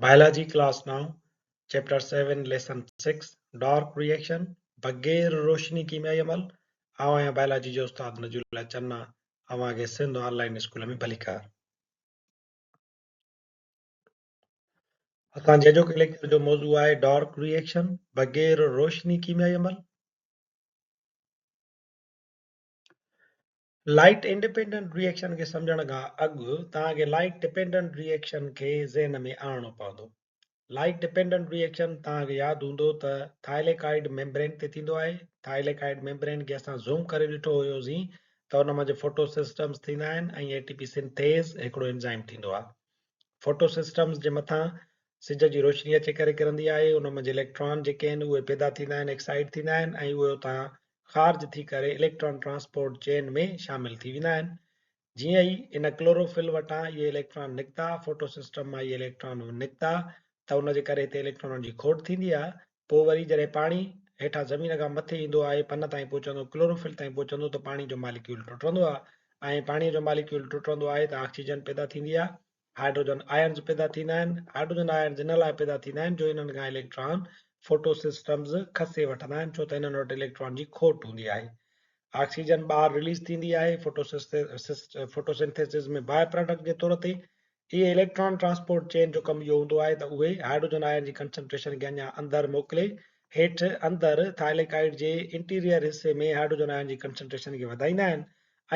Biology class 9 chapter 7 lesson 6 dark reaction بغير روشني ڪيميائي عمل. آئون آهيان بائلاجي جو استاد نجول الله چنا، اوهان کي سنڌ آن لائين اسڪول ۾ ڀليڪار. اسان جي اڄوڪي ليڪچر جو موضوع آهي ڊارڪ ريئيڪشن بغير روشني ڪيميائي عمل. لائيٽ انڊيپينڊنٽ ري ايڪشن کي سمجهڻ کان اڳ توهان کي لائيٽ ڊپينڊنٽ ري ايڪشن کي ذهن ۾ آڻڻو پوندو. لائيٽ ڊپينڊنٽ ري ايڪشن توهان کي ياد هوندو ته ٿائليڪائيڊ ميمبرين تي ٿيندو آهي. ٿائليڪائيڊ ميمبرين کي اسان زوم ڪري ڏٺو هيوسين ته ان منجهه فوٽو سسٽمز ٿيندا آهن ۽ اي ٽي پي سنٿيز هڪڙو انزائم ٿيندو آهي. فوٽو سسٽمز جي مٿان سج جي روشني اچي ڪري ڪرندي آهي، ان منجهه اليڪٽران جيڪي آهن اهي پيدا ٿيندا آهن، ايڪسائيٽ ٿيندا آهن ۽ اهي اتان خارج ٿي ڪري اليڪٽران ٽرانسپورٽ چين ۾ شامل ٿي ويندا آهن. جيئن ئي ان ڪلوروفل وٽان اهي اليڪٽران نڪتا، فوٽو سسٽم مان اهي اليڪٽران نڪتا ته ان جي ڪري هتي اليڪٽرانن جي کوٽ ٿيندي آهي. پوء وري جڏهن پاڻي هيٺان زمين کان مٿي ايندو آهي، پن تائين پهچندو، ڪلوروفل تائين پهچندو ته پاڻي جو ماليڪيول ٽٽندو آهي ۽ پاڻي جو ماليڪيول ٽٽندو آهي ته آڪسيجن پيدا ٿيندي آهي. هائڊروجن آئنز پيدا ٿيندا آهن. هائڊروجن آئنز ان لاء پيدا ٿيندا آهن جو انهن کان اليڪٽران فوٽو سسٽمز کسي وٺندا آهن ڇو ته انهن وٽ اليڪٽران جي کوٽ هوندي آهي. آڪسيجن ٻاهر رليز ٿيندي آهي فوٽو سنٿيسز ۾ باء پراڊڪٽ جي طور تي. اهي اليڪٽران ٽرانسپورٽ چين جو ڪم اهو هوندو آهي ته اهي هائڊروجن آئن جي ڪنسنٽريشن کي اڃا اندر موڪلي هيٺ اندر ٿائليڪائيڊ جي انٽيريئر حصي ۾ هائڊروجن آئن جي ڪنسنٽريشن کي وڌائيندا آهن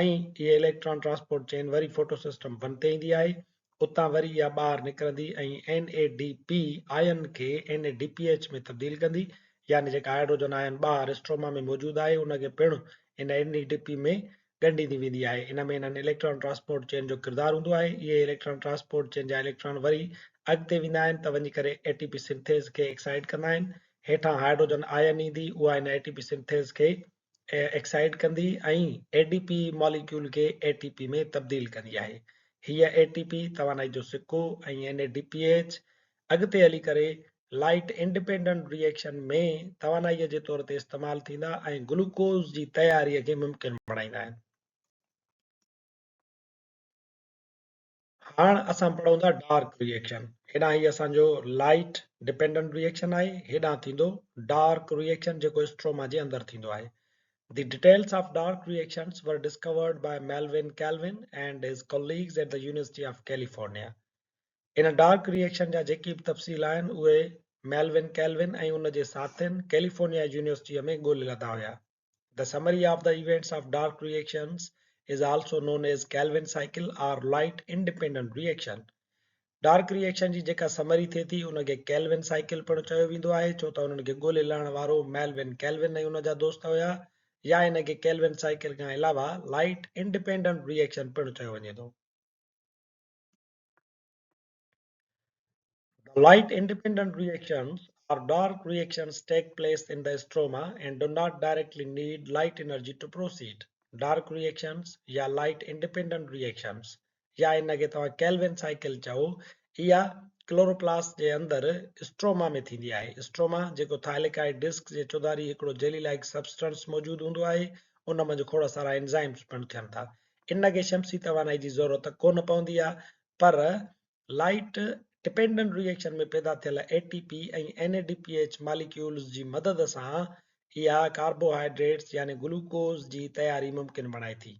۽ اهي اليڪٽران ٽرانسپورٽ چين وري فوٽو سسٽم ون تي ايندي آهي، اتان وري اها ٻاهر نڪرندي ۽ N A D P ion کي N A D P H ۾ تبديل ڪندي، يعني جيڪا هائڊروجن آئن ٻاهر اسٽروما ۾ موجود آهي ان کي پڻ ان اين اي ڊي پي ۾ ڳنڍيندي ويندي آهي. ان ۾ انهن اليڪٽران ٽرانسپورٽ چين جو ڪردار هوندو آهي. اهي اليڪٽران ٽرانسپورٽ چين جا اليڪٽران وري اڳتي ويندا آهن ته وڃي ڪري اي ٽي پي سنٿيز کي ايڪسائيٽ ڪندا آهن. هيٺان هائڊروجن آئن ايندي اها ان اي ٽي پي سنٿيز کي ايڪسائيٽ ڪندي ۽ اي ڊي پي ماليڪيول کي اي ٽي پي ۾ تبديل ڪندي آهي. هيء اي ٽي پي توانائي جو سڪو ۽ N A D P H اڳتي هلي ڪري لائيٽ انڊيپينڊنٽ ري ايڪشن ۾ توانائيء جي طور تي استعمال ٿيندا ۽ گلوڪوز جي تياريء کي ممڪن بڻائيندا آهن. هاڻ اسان پڙهون ٿا ڊارڪ ري ايڪشن. هيڏانهن هي اسان جو لائيٽ ڊپينڊنٽ ري ايڪشن آهي، هيڏانهن ٿيندو ڊارڪ ري ايڪشن جيڪو اسٽروما جي اندر ٿيندو آهي. The details of dark reactions were discovered by Melvin Calvin and his colleagues at the University of California. In dark reaction جا جيڪي به تفصيل آهن اهي ميلون ڪيلون ۽ ان جي ساٿين ڪيليفورنيا يونيورسٽيء ۾ ڳولي لڌا هيا. The summary of the events of dark reactions is also known as Calvin cycle or light independent reaction. Dark reaction جي جيڪا سمري ٿئي ٿي ان کي ڪيلون سائيڪل پڻ چيو ويندو آهي ڇو ته انهن کي ڳولي لهڻ وارو ميلون ڪيلون ۽ ان جا دوست هيا يا ان کي ڪيلون سائيڪل کان علاوه لائيٽ انڊيپينڊنٽ ري ايڪشن پڻ چيو وڃي ٿو. The light independent reactions or dark reactions take place in the stroma and do not directly need light energy to proceed. Dark reactions يا light independent reactions يا ان کي توهان ڪيلون سائيڪل چئو اها ڪلوروپلاسٽ جي اندر اسٽروما ۾ ٿيندي آهي. اسٽروما جيڪو ٿائليڪائيڊ ڊسڪ جي چوڌاري هڪڙو جيلي لائيڪ سبسٽنس موجود هوندو آهي ان منجهه کوڙ سارا انزائمز پڻ ٿين ٿا. ان کي شمسي توانائي جي ضرورت ڪونه پوندي آهي پر لائيٽ ڊپينڊنٽ ري ايڪشن ۾ پيدا ٿيل A T P ۽ N A D P H molecules جي مدد سان اها ڪاربوهائيڊريٽس يعني گلوڪوز جي تياري ممڪن بڻائي ٿي.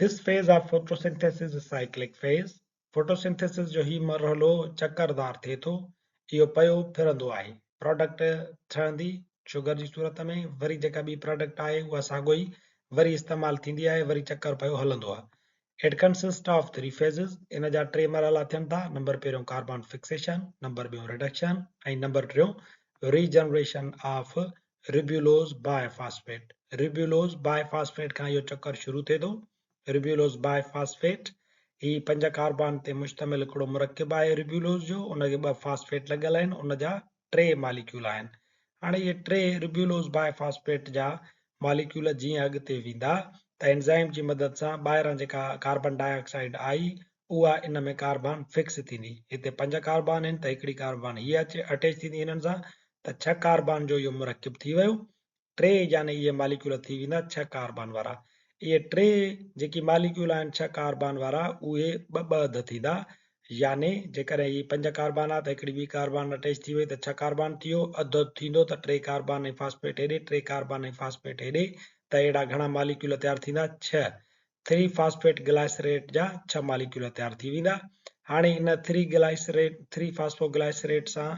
This phase of photosynthesis is cyclic phase. Photosynthesis جو هي مرحلو چڪردار ٿئي ٿو. اهو پيو ڦرندو آهي. پراڊڪٽ ٺهندي شگر جي صورت ۾ وري جيڪا ٻي پراڊڪٽ آهي اها ساڳو ئي وري استعمال ٿيندي آهي وري چڪر پيو هلندو آهي. It consists of three phases ان جا ٽي مرحلا ٿين ٿا نمبر پهريون ڪاربان فڪسيشن، نمبر ٻيون رڊڪشن ۽ نمبر ٽيون regeneration of ribulose biphosphate. Ribulose biphosphate کان اهو چڪر شروع ٿئي ٿو. ربيولوز باء فاسفيٽ، هي پنج ڪاربان تي مشتمل هڪڙو مرڪب آهي ربيولوز جو، ان کي ٻه فاسفيٽ لڳل آهن، ان جا ٽي ماليڪيول آهن. هاڻي اهي ٽي ربيولوز باء فاسفيٽ جا ماليڪيول جيئن اڳتي ويندا ته انزائم جي مدد سان ٻاهران جيڪا ڪاربان ڊاء آڪسائيڊ آئي اها ان ۾ ڪاربان فڪس ٿيندي. هتي پنج ڪاربان آهن ته هڪڙي ڪاربان هيء اچي اٽيچ ٿيندي هنن سان ته ڇهه ڪاربان جو اهو مرڪب ٿي ويو. ٽي يعني اهي ماليڪيول ٿي ويندا ڇهه ڪاربان وارا. اهي ٽي جيڪي ماليڪيول آهن ڇهه ڪاربان وارا اهي ٻه ٻه اڌ ٿيندا يعني جيڪڏهن هي پنج ڪاربان آ ته هڪڙي ٻي ڪاربان اٽيچ ٿي وئي ته ڇهه ڪاربان ٿي ويو، اڌ اڌ ٿيندو ته ٽي ڪاربان ۽ فاسفيٽ هيڏي، ٽي ڪاربان ۽ فاسفيٽ هيڏي ته اهڙا گهڻا ماليڪيول تيار ٿيندا؟ ڇهه. ٿري فاسفيٽ گلائسريٽ جا ڇهه ماليڪيول تيار ٿي ويندا. هاڻي ان ٿري گلائسريٽ ٿري فاسفو گلائسريٽ سان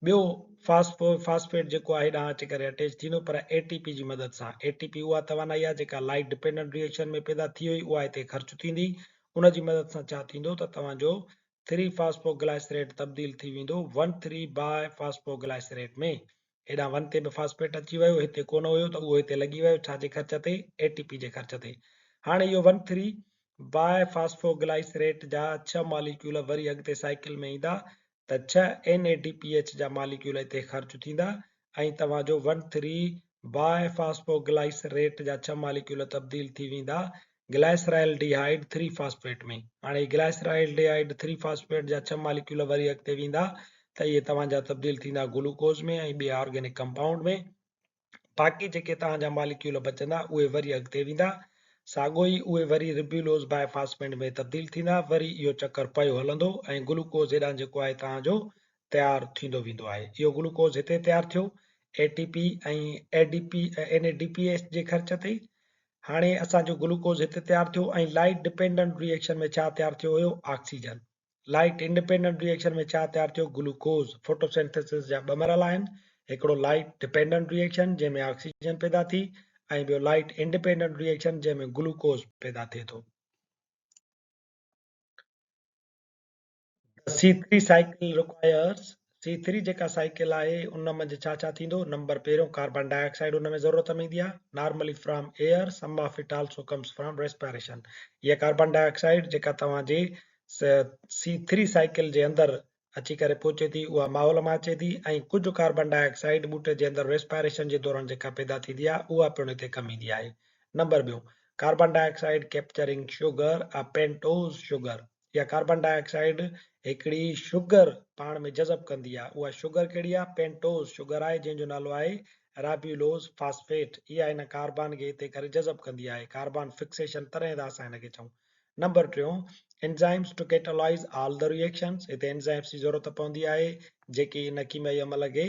ٻيو فاسفو فاسفيٽ جيڪو آهي هيڏانهن اچي ڪري اٽيچ ٿيندو پر اي ٽي پي جي مدد سان. اي ٽي پي اها توانائي آهي جيڪا لائيٽ ڊپينڊنٽ ريئيڪشن ۾ پيدا ٿي هئي اها هتي خرچ ٿيندي. ان جي مدد سان ڇا ٿيندو ته توهان جو ٿري فاسفو گلائسريٽ تبديل ٿي ويندو ون ٿري باء فاسفو گلائسريٽ ۾. هيڏانهن ون تي به فاسفيٽ اچي ويو، هتي ڪونه هيو ته اهو هتي لڳي ويو، ڇا جي خرچ تي؟ اي ٽي پي جي خرچ تي. هاڻي اهو ون ٿري باء فاسفوگلائسريٽ جا ڇهه ماليڪيول وري اڳتي سائيڪل ۾ ايندا ته ڇهه اين اي ڊي پي ايڇ جا ماليڪيول هتي خرچ ٿيندا ۽ توهان جو ون ٿري باء فاسفوگلائسريٽ جا ڇهه ماليڪيول تبديل ٿي ويندا گلائسرائلڊيهائيڊ ٿري فاسفيٽ ۾. هاڻي هي گلائسرائلڊيهائيڊ ٿري فاسفيٽ جا ڇهه ماليڪيول وري اڳتي ويندا ته اهي توهان جا تبديل ٿيندا گلوڪوز ۾ ۽ ٻئي آرگينڪ ڪمپائونڊ ۾. باقي جيڪي توهان جا ماليڪيول بچندا اهي وري اڳتي ويندا. ساڳو ئي اهي وري ربيولوز باء فاسفيٽ ۾ تبديل ٿيندا. وري اهو چڪر پيو هلندو ۽ گلوڪوز هيڏانهن جيڪو آهي توهان جو تيار ٿيندو ويندو آهي. اهو گلوڪوز هتي تيار ٿيو اي ٽي پي ۽ اي D P N اي ڊي پي ايس جي خرچ تي. هاڻي اسان جو گلوڪوز هتي تيار ٿيو ۽ لائيٽ ڊپينڊنٽ ري ايڪشن ۾ ڇا تيار ٿيو هيو؟ آڪسيجن. لائيٽ انڊيپينڊنٽ ري ايڪشن ۾ ڇا تيار ٿيو؟ گلوڪوز. فوٽوسينٿيسز جا ٻه مرحلا آهن، هڪڙو لائيٽ ڊپينڊنٽ ري ايڪشن جنهن ۾ آڪسيجن پيدا ٿي ۽ ٻيو لائيٽ انڊيپينڊنٽ ري ايڪشن جنهن ۾ گلوڪوز پيدا ٿئي ٿو. The C three cycle requires C three جيڪا سائيڪل آهي ان منجهه ڇا ڇا ٿيندو؟ نمبر پهريون ڪاربان ڊاء آڪسائيڊ ان ۾ ضرورت ۾ ايندي آهي normally from air some of it also comes from respiration هيء ڪاربان ڊاء آڪسائيڊ جيڪا توهان جي سي ٿري سائيڪل جي اندر اچي ڪري پهچي ٿي اها ماحول مان اچي ٿي ۽ ڪجهه ڪاربان ڊاء آڪسائيڊ ٻوٽي جي اندر ريسپائريشن جي دوران جيڪا پيدا ٿيندي آهي اها پڻ هتي ڪم ايندي آهي نمبر ٻيون carbon dioxide capturing sugar a pentose sugar يا ڪاربان ڊاء آڪسائيڊ هڪڙي شگر پاڻ ۾ جذب ڪندي آهي. اها شگر ڪهڙي آهي؟ پينٽوز شگر آهي جنهن جو نالو آهي رابيولوز فاسفيٽ. اها هن ڪاربان کي هتي ڪري جذب ڪندي آهي. ڪاربان فڪسيشن تڏهن ٿا اسان هن کي چئون. نمبر ٽيون enzymes to catalyse all the reactions هتي انزائمز جي ضرورت پوندي آهي جيڪي ان ڪيميائي عمل کي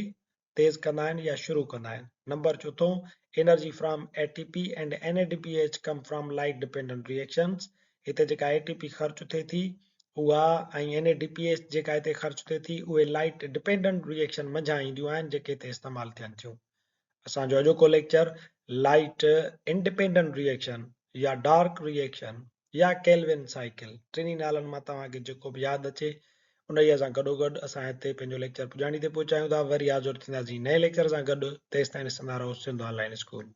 تيز ڪندا آهن يا شروع ڪندا آهن. نمبر چوٿون energy from A T P and N A D P H come from light dependent reactions هتي جيڪا اي ٽي پي خرچ ٿئي ٿي اها ۽ اين اي ڊي پي ايڇ جيڪا هتي خرچ ٿئي ٿي اهي لائيٽ ڊپينڊنٽ ريئيڪشن منجهان اينديون آهن جيڪي هتي استعمال ٿين ٿيون. اسان جو اڄوڪو ليڪچر لائيٽ انڊيپينڊنٽ ريئيڪشن يا ڊارڪ ريئيڪشن يا ڪيلون سائيڪل، ٽنهي نالن مان توهان کي جيڪو به ياد اچي، انهيء سان گڏوگڏ اسان هتي پنهنجو ليڪچر پڄاڻي تي پهچايون ٿا. وري حاضر ٿينداسين نئين ليڪچر سان گڏ، تيستائين ڏسندا رهو سنڌ آن لائين اسڪول.